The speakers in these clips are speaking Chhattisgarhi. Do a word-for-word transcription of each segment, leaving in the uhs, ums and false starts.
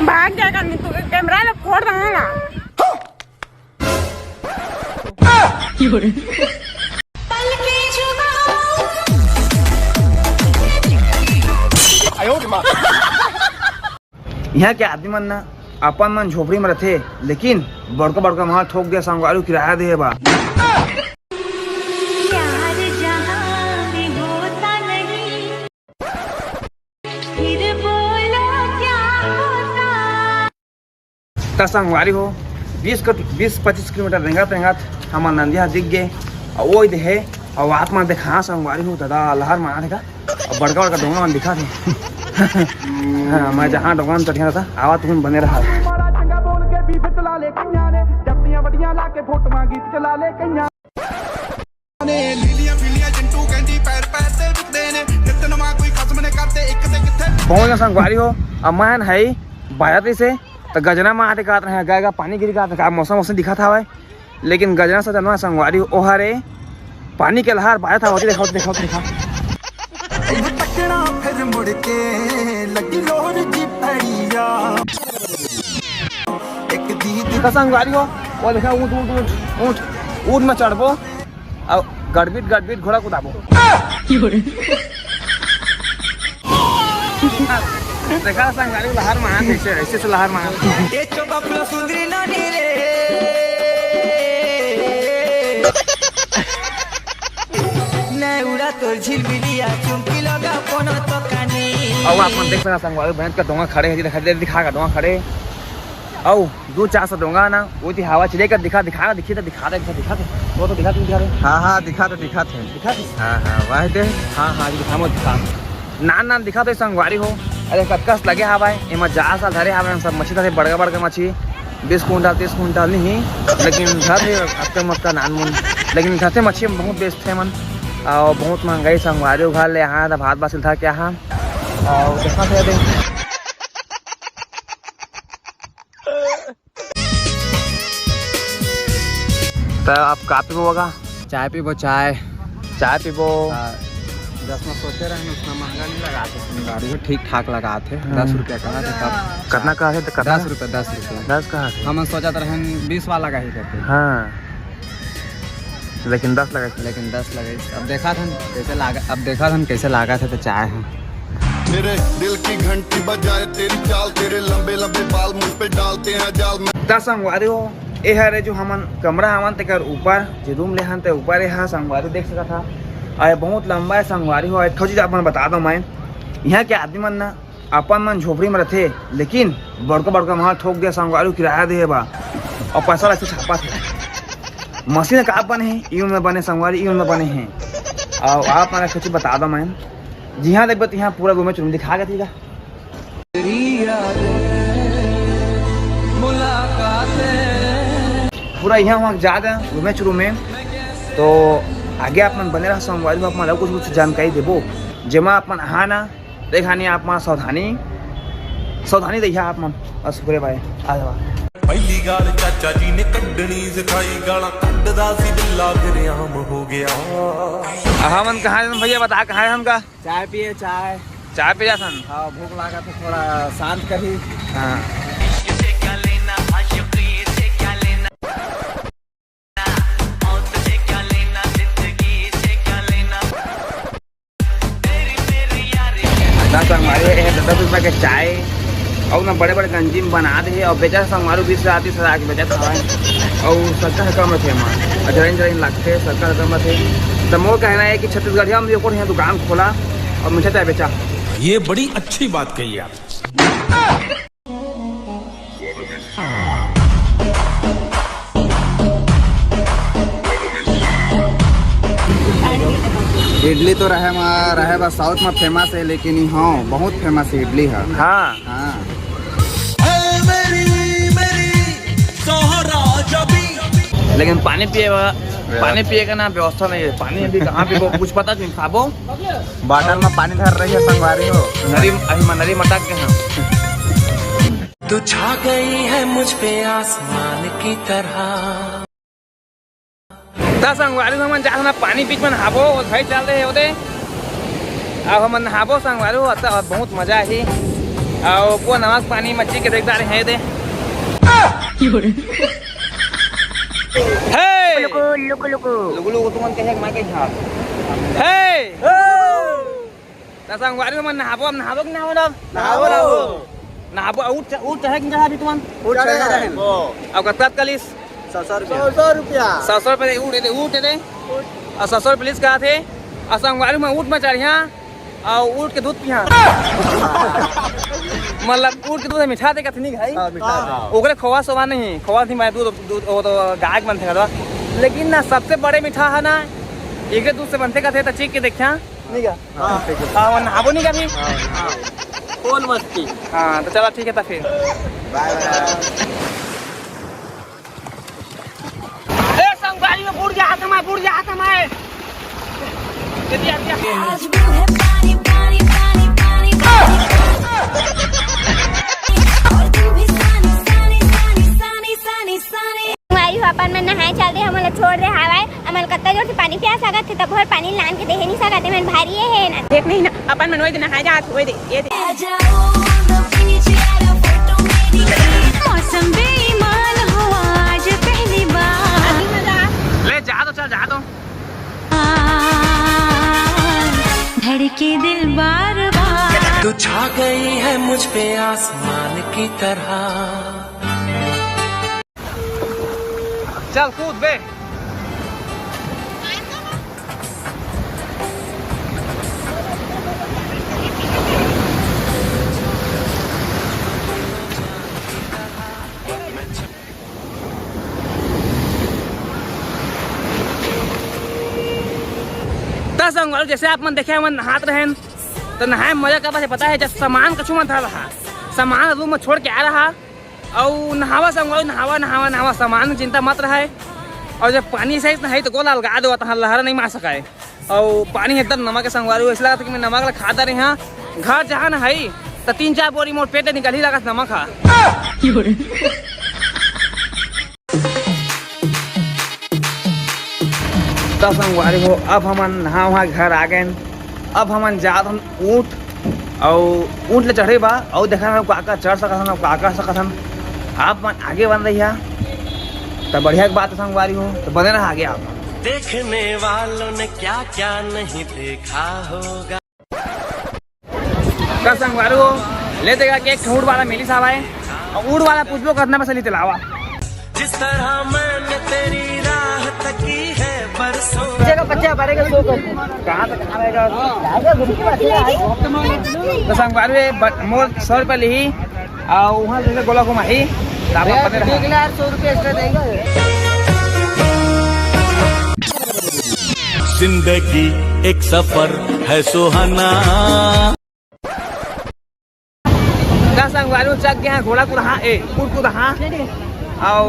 भाग जाएगा नहीं तो कैमरा ला फोड़ देंगे ना। यहाँ के आदमी मन ना अपन मन झोपड़ी में रथे, लेकिन बड़का बड़का महल ठोक दे संगवारी हो किराया दे बा। प्यार जहाँ भी होता नहीं, फिर बोलो क्या होता। त संगवारी हो, बीस क-, बीस पच्चीस किलोमीटर रेंगत रेंगत हमर नंदिया दिख गे, अउ ओई दे हे, अउ आत्मा देखा संगवारी हो, दादा लहर मार देगा, अउ बड़का बड़का डोंगा मन दिखा थे। हाँ, मैं जहाँ डोंगा में चढ़िया रहता, आवा तुम बने रहा। पहुंच गए संगवारी हो, अब मैं है बाराती से, तो गजना में आते का रहे, गा, गा, पानी गिर का, का मौसम मौसम दिखा था भाई, लेकिन गजना से जनवा संगवारी हो, ओहरे पानी के लहर बाजत हवत, देखो, देखो, देखो। तकड़ा फिर मुड़ के लगी लोर जी पड़िया। एक दीद का संगवारी हो, वो देखा ऊंट, ऊंट, ऊंट, ऊंट, ऊंट में चढ़बो, अब गड़बिट, गड़बिट घोड़ा कुदाबो। देखा संगवारी लहर मार, ऐसे, ऐसे से लहर मार। ये चोबा सुंदरी नानी रे। नैउरा तोर झिलमिलिया चुमकी लगा कोनो तो कानी। अब आप मन देख सकत संगवारी, भैंस का डोंगा खड़े है, दिखा दे, दिखा का डोंगा खड़े। अउ दू चार सौ डोंगा ना, वो ती हवा चले कर दिखा, दिखा, दिखी तो दिखा दे, दिखा, दिखा दे, वो तो दिखा, तुम दिखा दे। हाँ, हाँ, दिखा तो दिखा थे। दिखा दे। हाँ, हाँ, वाह दे। हाँ, हाँ, दिखा, मत दिखा। नान नान दिखा तो संगवारी हो। अरे कतकस लगे हवाए, एमा जाल साल धरे हवाए, सब मछली धरे, बड़का बड़का मछली, बीस कुंटल, तीस कुंटल नहीं, लेकिन धर हे अतका मतका नान मुन, लेकिन धरथे मछली बहुत बेचथे मन, और बहुत महंगाई संगवारी हो। घर ले यहाँ त भात बासिल था क्या हाँ, और देखा थे अभी। त आप का पीबो बगा? चाय पीबो, चाय। चाय पीबो। हाँ, दस में सोचे रहे, उतना महंगा नहीं लगा थे। गाड़ी में ठीक ठाक लगा थे, हाँ। दस रुपया कहा थे तब। कितना कहा थे? तो कितना? दस रुपया, दस रुपया। दस कहा थे? हम सोचत रहन बीस वाला का ही करते। हाँ, लेकिन दस लगा। लेकिन दस लगे। अब देखा था कैसे लागा, अब देखा था कैसे लागा थे तो चाय है। मेरे दिल की घंटी बजाए तेरी चाल, तेरे लंबे लंबे बाल मुझ पे डालते हैं जाल। त संगवारी हो, ए हरे जो हमन कमरा हवन तेकर ऊपर, जे रूम ले हन ते ऊपर ए हा संगवारी देख सकत हा। अउ बहुत लंबा है संगवारी हो। एक ठो चीज आप मन बता दो मैं, यहाँ के आदमी मन ना अपन मन झोपड़ी में रथे, लेकिन बड़का बड़का महल ठोक दे संगवारी हो किराया दे बा, अउ पैसा लगथे छापा थे। मशीन का बने है, यूं में बने संगवारी, यूं में बने हैं। अउ आप मन कुछ बता दो मैं, जिहाँ देखबे तिहाँ पूरा घूमे चुरूम दिखा के थी। पूरा यहाँ वहाँ जा दे घूमे चुरूमे। तो आगे आप मन बने रहा संगवारी हो, आप मन कुछ कुछ जानकारी देबो, जेमा आप मन हाँ ना देखा नहीं, आप मन सावधानी, सावधानी दइहा आप मन। बस शुक्रिया भाई, आ जावा। पहली गाल चाचा जी ने कड्डनी सिखाई, गाला कड्डदा सी बिल्ला फिर आम हो गया। हमन कहाँ हैं भैया, बता कहाँ हैं हमका? चाय पिए, चाय। चाय पी जाथन। हाँ, भूख लागा था, थोड़ा शांत करी। हाँ। ना संगवारी, ये दस दस रुपया के चाय अउ ना बड़े बड़े गंजी में बना दे हे अउ बेचत संगवारी बीस हजार तीस हजार के बेचत हवय अउ शक्कर ह कम रथे एमा, अजरइन जरइन लगथे, शक्कर ह कम रथे। त मोर कहना है कि छत्तीसगढ़िया में भी ओकर यहाँ दुकान खोला अउ मीठा चाय बेचा। ये बड़ी अच्छी बात कही आप। इडली तो रहे मा, रहे बा साउथ में फेमस है, लेकिन ई हाँ बहुत फेमस है इडली है। हाँ। हाँ। लेकिन पानी पिए बा, पानी पिए का ना व्यवस्था नहीं है। पानी अभी कहाँ पीबो, कुछ पता नहीं खाबो। बॉटल में पानी धर रही है संगवारी हो। नरी, अभी मैं नरी मटक के हाँ। तू छा गई है मुझ पे आसमान की तरह। त संगवारी हो, हमन जात हन पानी बीच में नहाबो, ओ भाई चल रहे होते। अब हमन नहाबो संगवारी हो, त बहुत मजा आही। अउ पूरा नमक पानी मच्छी के देखदार हे दे। हे! लुकु, लुकु, लुकु। लुकु, लुकु, तुमन कहे, मैं कहे, हाँ। हे! त संगवारी मन नहाबो, अब नहाबो कि नहाबो अब? नहाबो, नहाबो। नहाबो, ऊँट च-, ऊँट चढ़े कि चढ़ा भी तुमन? ऊँट चढ़े चढ़े। हैं। अउ कतका कलिस? सौ, सौ रुपया। सौ, सौ रुपया। सौ, सौ रुपया दे, ऊँट दे, ऊँट दे। अउ सौ, सौ रुपया लिस का थे? अउ संगवारी मन ऊँट में चढ़िया, अउ ऊँट के दूध पिहा। मतलब ऊँट के दूध मीठा दे कथनी भाई। हाँ, मीठा दे। ओकरे खोवा सोवा नहीं, खोवा नहीं मैं दूध, दूध, वो तो गाय के बनथे का। लेकिन ना सबसे बड़े मीठा है ना, एके दूध से बनथे का थे, त चीख के देखिया। नहीं क्या? हाँ, ठीक है। हाँ, वो नहाबो नहीं कभी? हाँ। कौन मस्ती? हाँ, तो चलो ठीक है, तो फिर। बाय बाय। ए, संगवारी में बुड़ जात हमारे, बुड़ जात हमारे। ये दिया, दिया। आज मुँह है पानी, पानी, पानी, पानी, पानी। और तू भी सानी, सानी, सानी, सानी, सानी, सानी। संगवारी हो, अपन मन नहाए चल दे, हमन ला छोड़ दे हवाए। हमन कत्ता जोर से पानी प्यास लागत हे, तब भर पानी लान के देहे नहीं सकत हे, मन भारी हे ना। देख नहीं ना, अपन मन ओए दे नहाए जात होए दे, ये दे। मौसम बेईमान हुआ आज पहली बार। ले जा दो, चल जा दो। धड़के दिल बार बार। तू छा गई है मुझ पे आसमान की तरह। चल कूद बे। त संगवारी, जैसे आप मन देखे, हमन नहात रहेन, त नहाए में मजा का बात हे पता हे, जब सामान कछु मत धर रहा, सामान रूम में छोड़ के आ रहा, अउ नहावा संगवारी, नहावा, नहावा, नहावा, सामान में चिंता मत रहे। अउ जब पानी सही से नहाई त गोला अलगा देवा, तहाँ लहरा नहीं मार सकाए। अउ पानी एकदम नमक के संगवारी हो, इसलिए लगत हे कि मैं नमक ला खाता रही हाँ। घर जहाँ न हई, त तीन चार बोरी मोर पेट ले निकल ही लागत नमक हा। त संगवारी हो, अब हमन नहा वहा घर आ गए। अब हमन जात हन ऊँट, अउ ऊँट ले चढ़े बा, अउ देखा ना का का चढ़ सकत हन, का कर सकत हन। आप मन आगे बन रही है, त बढ़िया के बात हे संगवारी हो, त बने रहा आगे आप। देखने वालों ने क्या क्या नहीं देखा होगा। का संगवारी हो, ले देखा कि एक ठो ऊँट वाला मिली साहब आए, अउ ऊँट वाला पूछबो कतना पैसा लीते लावा। जिस तरह मैंने तेरी राह तकी है बरसों। बच्चे का बच्चा भरेगा सौ कर। कहाँ से कहाँ रहेगा? जाएगा घूम के बच्चे आए। त संगवारी हो, ब-, मोर सौ रुपया लिही, अउ वहाँ से गोला घुमाही, त आप भैया, पता रहा। देख ले यार, सौ रुपया एक्स्ट्रा देगा। जिंदगी एक सफर है सुहाना। का संगवारी हो, चक गया घोड़ा कुदहा, ए, ऊँट कुदहा। अउ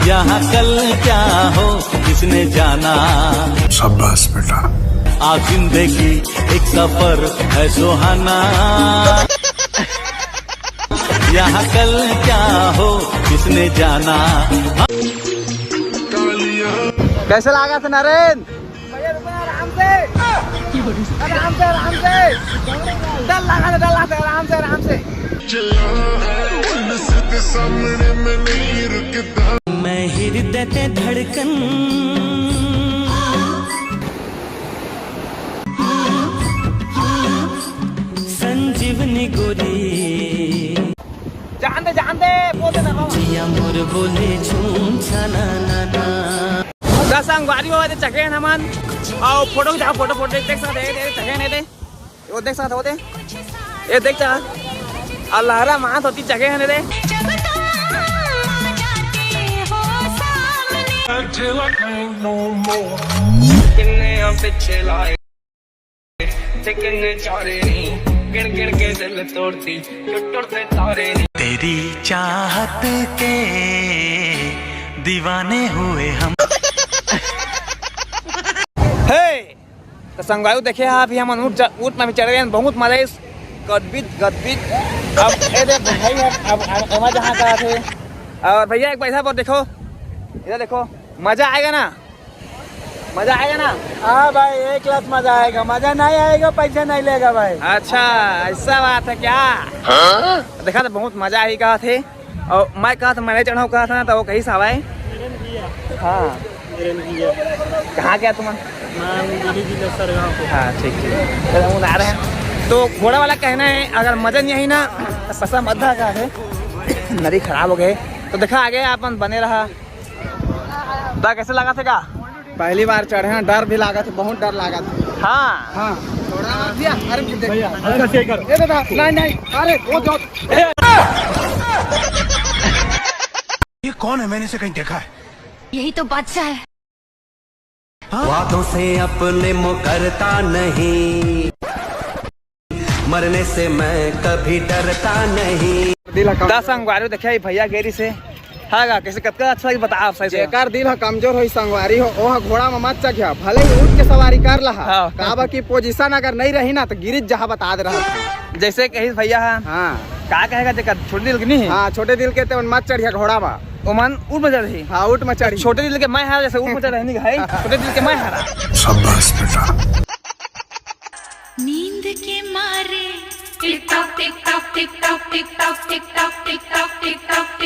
यहाँ कल क्या हो किसने जाना। शाबाश बेटा। आ जिंदगी एक सफर है सुहाना। यहाँ कल क्या हो किसने जाना। कैसे लागा था नरेन? भैया रुको ना, आराम से। आराम से, आराम से। डर लगा था, डर लगा था, आराम से, आराम से। मैं हृदय ते धड़कन संजीवनी गोरी। जान दे, जान दे, बोल दे ना बाबा। जिया मोर बोले झूम छना ना ना। त संगवारी हो, एदे चघे हन हमन। अउ फोटो खिंचाओ, फोटो, फोटो देख सकत हे, एदे चघे हन एदे। वो देख सकत हो एदे। ये देख ता। अउ लहरा मात होती चघे हन एदे। किन्ने हम पीछे लाए। ते किन्ने चारे नी, गिण गिण के दिल तोड़ती, टुट टुट से तारे नी। तेरी चाहत के दीवाने हुए हम। हे! त संगवारी देखे हा, अभी हमन ऊँट च-, ऊँट में भी चढ़ गए हैं, बहुत मजा आइस, गदबिद, गदबिद। अब ए दे भाई, अब, अब, अब एमा जहाँ का थे। अउ भैया एक पैसा पर देखो, इधर देखो, मजा आएगा ना? मजा आएगा ना? हाँ भाई, एक लाख मजा आएगा। मजा नहीं आएगा, पैसा नहीं लेगा भाई। अच्छा, ऐसा बात है क्या? हाँ? देखा तो बहुत मजा ही कहा थे। और मैं कहा था, मैं नहीं चढ़ाऊँ कहा था ना, तो वो कहीं से हवाए। हाँ। कहाँ गया तुम? हाँ, ठीक, ठीक। चलो, हम आ रहे हैं। तो घोड़ा वाला कहना है, अगर मजा नहीं आई ना, तो पैसा मत दा का है। नरी खराब हो गए। तो देखा आगे, अपन बने रहा। दा, कैसे लगा थे का? पहली बार चढ़े हैं, डर भी लागत है, बहुत डर लागत है। हाँ। हाँ। थोड़ा भैया, अरे देख। भैया, हल्का से कर। ए दादा, नहीं, नहीं, अरे वो जो ये कौन है? मैंने इसे कहीं देखा है। यही तो बादशाह है। वादों से अपने मुकरता नहीं, मरने से मैं कभी डरता नहीं। दिल ह कम- दा संगवारी देखिए, ये भैया गेरी से। हाँ गा, कैसे कतका अच्छा लगी बता आप सही से। जेकर दिल ह कमजोर होई संगवारी हो, ओह घोड़ा में मत चढ़िया, भले ही ऊँट के सवारी कर लहा। हाँ। काबर की पोजीशन अगर नहीं रही ना, तो गिरित जहाँ बता दे रहा। जैसे कही भैया, हाँ। हाँ। का कहेगा जेकर छोटे दिल के नहीं? हाँ, छोटे दिल के ते मन मत चढ़िया घोड़ा में। ओमन ऊँट में चढ़ही। हाँ, ऊँट में चढ़ही। छोटे दिल के मैं हारा, जैसे ऊँट में चढ़ही नहीं भाई। छोटे दिल के मैं हारा। शाबाश बेटा। नींद के मारे tick tock, tick tock, tick tock, tick tock, tick tock, tick tock, tick tock, tick tock.